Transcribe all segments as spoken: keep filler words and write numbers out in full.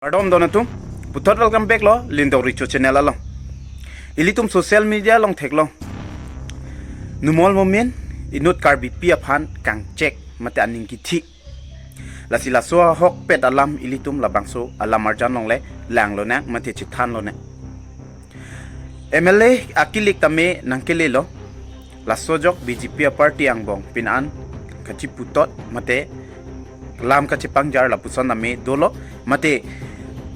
Kardom don atum, puthot welcome back lo Lindong Richo channel along. Ilitum social media along theklong, Numal Momin inut Karbipi aphan kangchek mate aning kithi. Lasi laso ahokpet alam ilitum labangso alam arjan longle lang lonang mate chethan lonang. M L A akilik tame nangkelelo. Laso ajok B J P aparty angbong pin an kachiputot mate lam kachepangjar lapuson tame dolo, mate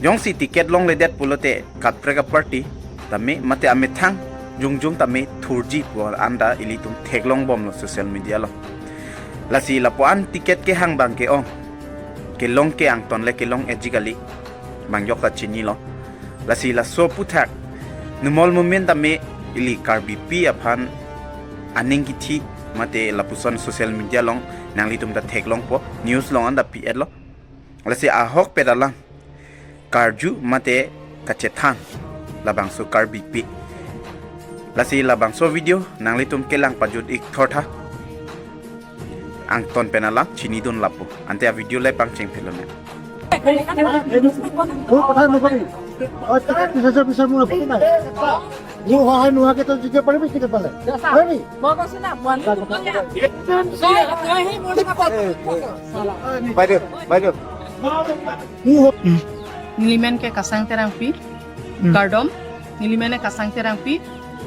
jongsi ticket longledet pulote kaprek aparty tame mate amethang jongjong tame thurji pu anta ilitum theklongbomlo social media along. Lasi lapu-an ticket kehang abang ke-ong, kelong ke angton le kelong ejik kali, bang jokta chinilo. Lasi laso aphuthak Numal Momin tame ili Karbipi aphan aning kithi mate lapuson social media along nanglitum ta theklongpo, news along anta pi-etlo. Lasi ahokpet alam karju mate kachethan labangso Karbipi. Lasi labangso video nanglitum kelang pajut ik thortha. Angton pen alam chinidun lapu. Ante avideo le pangcheng phelone. বাইদেউ, বাইদেউ। Nelimen ke Kasang Terangpi, Hmm. Kardom, nelimen ke Kasang Terangpi,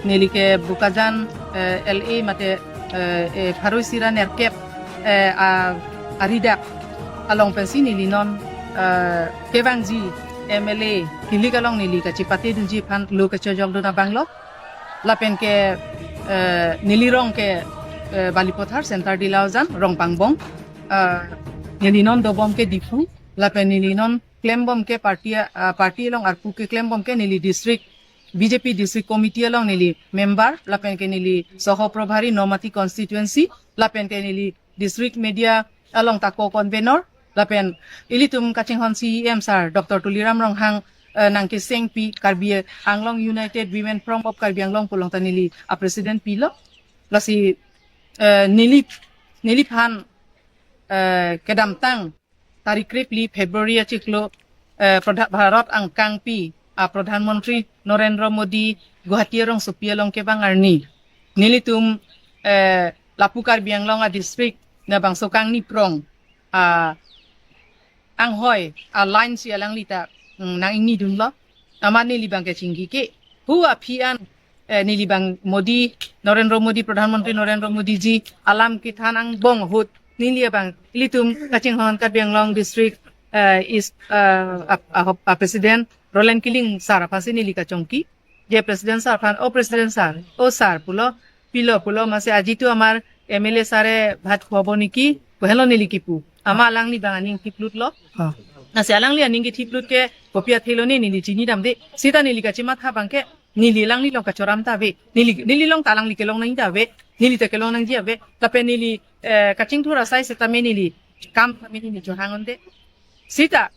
neli ke Bokajan, eh, L A mate, eh, eh, Pharoi Sira nerkep, eh, a, aridak along pensi neli non, eh, kevangji M L A kilik along neli kachepate dunji aphan lo kachojokdun abanglo. Lapen ke, eh, neli rong ke, eh, Balipathar, Centre Deolajan, rong pangbong. Eh, neli non dobom ke Diphu, lapen neli non klembom ke party, ah, party along arpu keklembom ke neli district, B J P district committee along neli member, lapen ke neli Soho Probhari Nomati constituency, lapen ke neli district media along ta co-convenor, lapen ilitum kachinghon C E M sir Doctor Tuliram Ronghang, eh, nangkesengpi Karbi Anglong United Women Forum of Karbi Anglong pu along ta neli a president pilo. Lasi, eh, neli, neliphan, eh, kedamtang tarik krepli February achiklo, eh, Pradha-, Bharat angkangpi, ah, Pradhan Mantri Narendra Modi Guwahati arongsopi along kevang arni, nelitum, eh, lapu Karbi Anglong a district labangso Kangniprong, ah, anghoi a line si alangli ta, mm, nang-ingnidunlo. Amat neli abang ke chingki ke, hu aphi an, eh, neli abang Modi, Narendra Modi, Pradhan Mantri Narendra Modi ji alam kethan angbong ahut neli abang ilitum kachinghon Karbi Anglong district, eh, is, eh, a, a, a president Roland Killing sir aphansi neli kachongki. Je president sir aphan, "O president sir, o sir," pulo, "pilo," pulo, "mase aji tu amar M L A sir e bhat khwabo niki," pu henlo neli kipu. Amat alangli abang aning thiplutlo. Ha. Lasi alangli aning kethiplut ke kopi athe lo ne neli chinidamde. Sita neli kachematha abang ke neli alangli along kachoram ta ave. Neli, neli along ta alangli kelong nangji ta ave. Neli ta kelong nangji ave. Lapen neli, eh, kachingthur asai setame neli kam tame neli chohang unde. Sita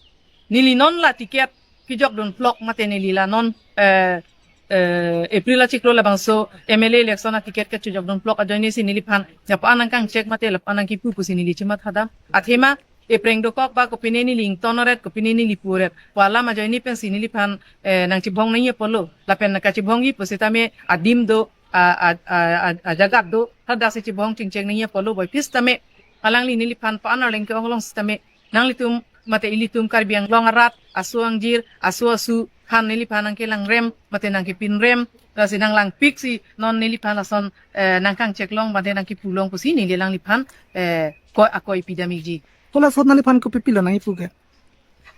neli non la ticket kejokdun plok mate neli la non, eh, eh, April achiklo labangso M L A election a ticket kachojokdun plok ajoine si neliphan lapu-an nangkangchek mate lapu-an nangkipu pusi neli chemathadam. Athema epreng dokok ba kopine neli ington-oret, kopine neli pu-oret pu alam ajoine pensi neliphan, eh, nangchibong nangji apotlo. Lapen kachibongji pusitame adim do, a, a, a, a, ajagat do, hadaksi chibong chingcheng nangji apotlo boi. Pis tame alangli neliphan pa-an arleng ke-ong along sitame nanglitum mate ilitum Karbi Anglong arat aso angjir, aso asu aphan neliphan nangkelangrem mate nangkepinrem, lasi nanglangpik si non neliphan lason, eh, nangkangcheklong mate nangkipulong pusi neli alangliphan, eh, ko akoi pidamji. Hala sot neliphan kopi pilo nangkipu ke?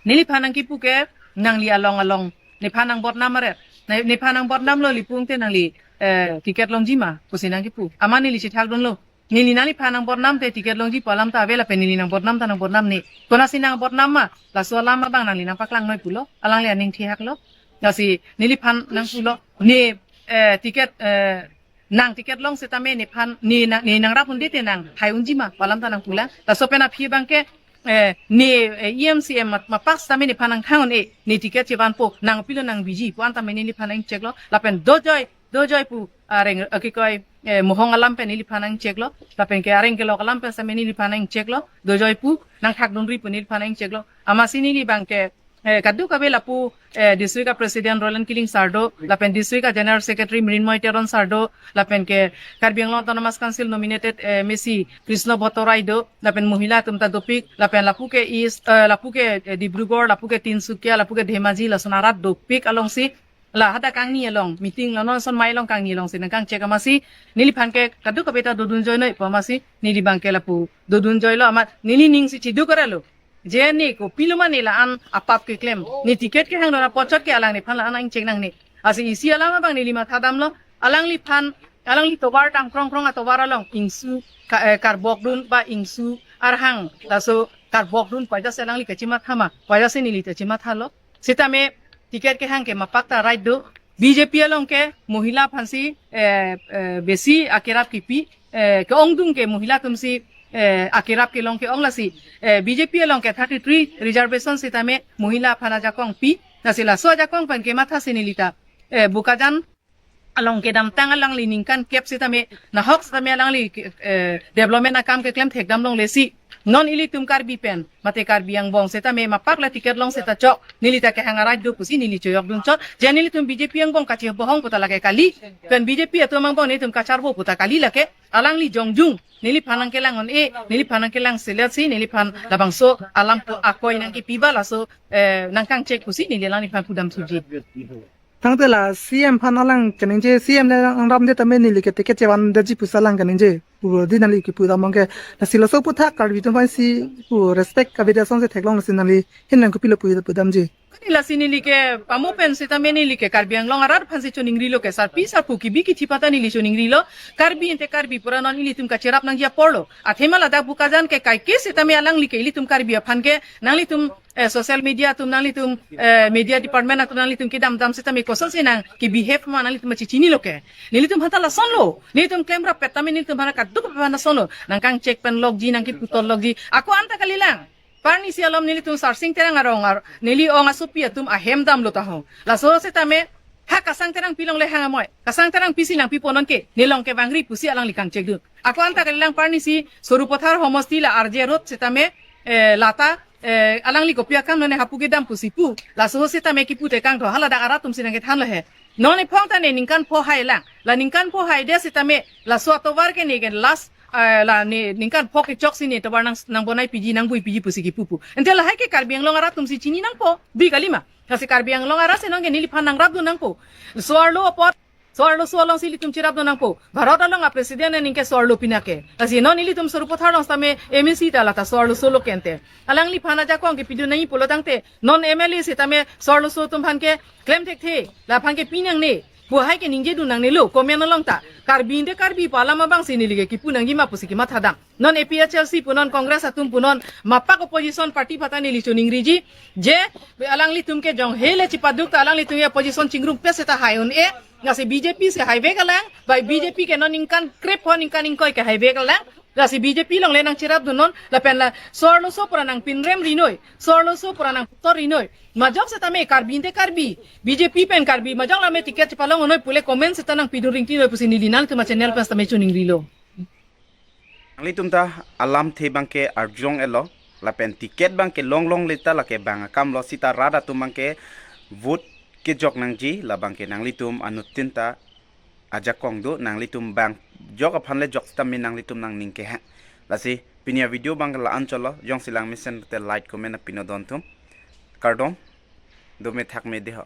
Neliphan nangkipu ke nangli along along nephan nangbodnam aret. Ne-, nephan nangbodnamlo, lapu-an te nangli, eh, ticket longji ma pusi nangkipu. Amat neli chethakdunlo. Neli nangliphan nangbodnam te ticket longji pu alam ta ave, lapen neli nangbodnam ta nangbodnam ne. Konatsi nangbodnam ma, laso alam abang nangli nangpaklang noi pulo, alangli aning thihaklo. Lasi neliphan nangpulo, ne, eh, ticket, eh, nang ticket long setame nephan, ne nang, ne nangrap unde te nanghai unji ma pu alam ta nangpulang. Laso pen aphi abang ke, eh, ne, eh, E M C M ma, ma pass tame nephan nangthang un-e, ne ticket chevanpo, nang pilo nang biji pu an tame neliphan nangcheklo. Lapen dojoi, dojoi pu areng, eh, kikoi, eh, mohong alam pen neliphan nangcheklo. Lapen ke areng kelok alam pen same neliphan nangcheklo. Dojoi pu nangthakdunri pu neliphan nangcheklo. Amatsi neli abang ke, eh, kadokave lapu, eh, district a president Roland Killing sir do, lapen district a general secretary Mrinmoy Teron sir do, lapen ke Karbi Anglong Autonomous Council nominated, eh, M A C Krishna Bhattarai do, lapen mohila atum ta dopik, lapen lapu ke East, eh, lapu ke, eh, Dibrugarh, lapu ke Tinsukia, lapu ke Dhemaji, lason arat dopik alongsi, la hadak kangni along meeting, la non son mai along kangni alongsi nangkangchek amatsi, neliphan ke kadokave ta dodun joinoi pu amatsi, neli abang ke lapu dodun joilo amat, neli ning si chiduk aralo. Je ne kopilo ma ne la-an apap keklem. Ne ticket kehang dun apotchot ke alang nephan la-an angchek nangne. Lasi isi alam abang neli mathadamlo. Alangliphan, alangli tovar tang krong krong atovar along ingsu ka, eh, karbok dun ba ingsu arhang. Laso karbok dun pu ajat si alangli kachimatha ma, pu ajat si neli ta chimathalo. Sitame ticket kehang ke mapak ta right do. B J P along ke mohila aphansi, eh, eh, besi akerap kipi, eh, ke-ongdung ke mohila atumsi, eh, akerap kelong ke-ong lasi, eh, B J P along ke thirty-three reservation sitame mohila aphan ajakong pi, lasi laso ajakong pen kemathasi neli ta, eh, Bokajan along kedamtang alangli ningkan kep sitame, nahok sitame alangli, eh, development akam keklem thekdam longlesi, non ilitum Karbi pen, mate Karbi angbong sitame mapak la ticket long seta chok, neli ta kehang a-right do pusi neli choyok dun chot, je nelitum B J P angbong kachibohong pu ta lake kali, pen B J P atum angbong nelitum kacharbo pu ta kali lake, alangli jongjung, neliphan nangkelang un-e, neliphan nangkelang selet si, neliphan labangso alam pu akoi nangkipi ba laso, eh, nangkangchek pusi neli alangliphan pudam thuji. Tangte la C M aphan alang kaningje, C M le alang ramde tame neli ke ticket chevan detji pusi alang kaningje. Puro di nangli kipu damang ke. Lasi laso aputhak Karbi atum aphansi pu respect kaveda asonsi theklong lasi nangli hin nang kopilo pu pudamji. Kani lasi neli ke pamo pen sitame neli ke Karbi Anglong arat aphansi choningrilo ke sarpi sarpo kibi kithi pata neli choningrilo. Karbi ante Karbi pura non ilitum kacherap nangji aporlo. Athema ladak Bokajan ke kaike sitame alangli ke ilitum Karbi aphan ke nanglitum, eh, social media atum nanglitum, eh, media department atum nanglitum kedamdam sitame kosonsi nangkebehave ma nanglitum ma chichinilo ke. Nelitum aphan ta lasonlo. Nelitum klemrap pet tame nelitum aphan kaduk aphan lasonlo. Nangkangchek pen lokji, nangkepu tol lokji. Ako anta kalilang. Parnisi alom nelitum Sarsing Terang arong ar, neli ong asopi atum ahem damlo taho. Laso sitame, ha Kasang Terangpi along le hang amoi. Kasang Terangpi si nangpipo non ke, nelong kevangri pusi alangli kangchek dun. Ako anta kalilang parnisi, Sarupathar homosti la R J Road sitame, eh, lata, eh, alangli kopi akam none hapu kedam pusi pu. Laso sitame kipu tekangtho, haladak arat atumsi nangkethanlo he. Non ephong ta ne ningkan pho hai lang. La ningkan pho hai de sitame, laso atovar ke ne ke last, eh, la ne ningkan pho kechok si ne tovar nang, nangbonaipiji, nangbuipiji pusi kipu pu. Ante lahai ke Karbi Anglong arat atumsi chini nangpo, bi kalima. Lasi Karbi Anglong arat si non ke neliphan nangrap dun nangpo. So-arlo apot, so-arloso alongsi ilitum cherap dun nangpo. Bharat along a president aning ke so-arlo pinake. Lasi non ilitum Sarupathar along sitame M A C ta lata so-arloso lo ke ante. Alangliphan ajakong kepi dun nangji pulo tangte. Non M L A sitame so-arloso atum aphan ke klem thekthe. Laphan ke pi nangne. Pu hai ke ningje dun nangnelo. Comment along ta. Karbi ante Karbi pu alam abangsi neli ke kipu nangji ma pusi kemathadam. Non A P H L C punon, Congress atum punon, mapak opposition party pata neli choningriji, je, be alanglitum ke jong hele chipaduk ta alanglitum ke opposition chingrum pes seta hai un-e, lasi B J P si haivek alang, bai B J P ke non ningkan krep ho ningkan ingkoi ke haivek alang, lasi B J P along le nangcherap dun non, lapen la so-arloso pura nangpinrem rinoi, so-arloso pura nangputor rinoi, majok sitame Karbi ante Karbi, B J P pen Karbi, majok lame ticket chepalong onoi pule comment seta nangpi dun ringti noi pusi neli nangtum a channel pen sitame choningrilo. Nanglitum ta alamthe abangke arjong elo, lapen ticket abangke longlongle ta lake bang akamlo sita rat atum abangke vote kejok nangji, labangke nanglitum anuttin ta ajakong do, nanglitum bang jok aphan le jok sitame nanglitum nangning kehang. Lasi pini a-video abangke la-an chotlo, jongsi lang mesen te like, comment apino don thum. Kardom, dome thakme deho.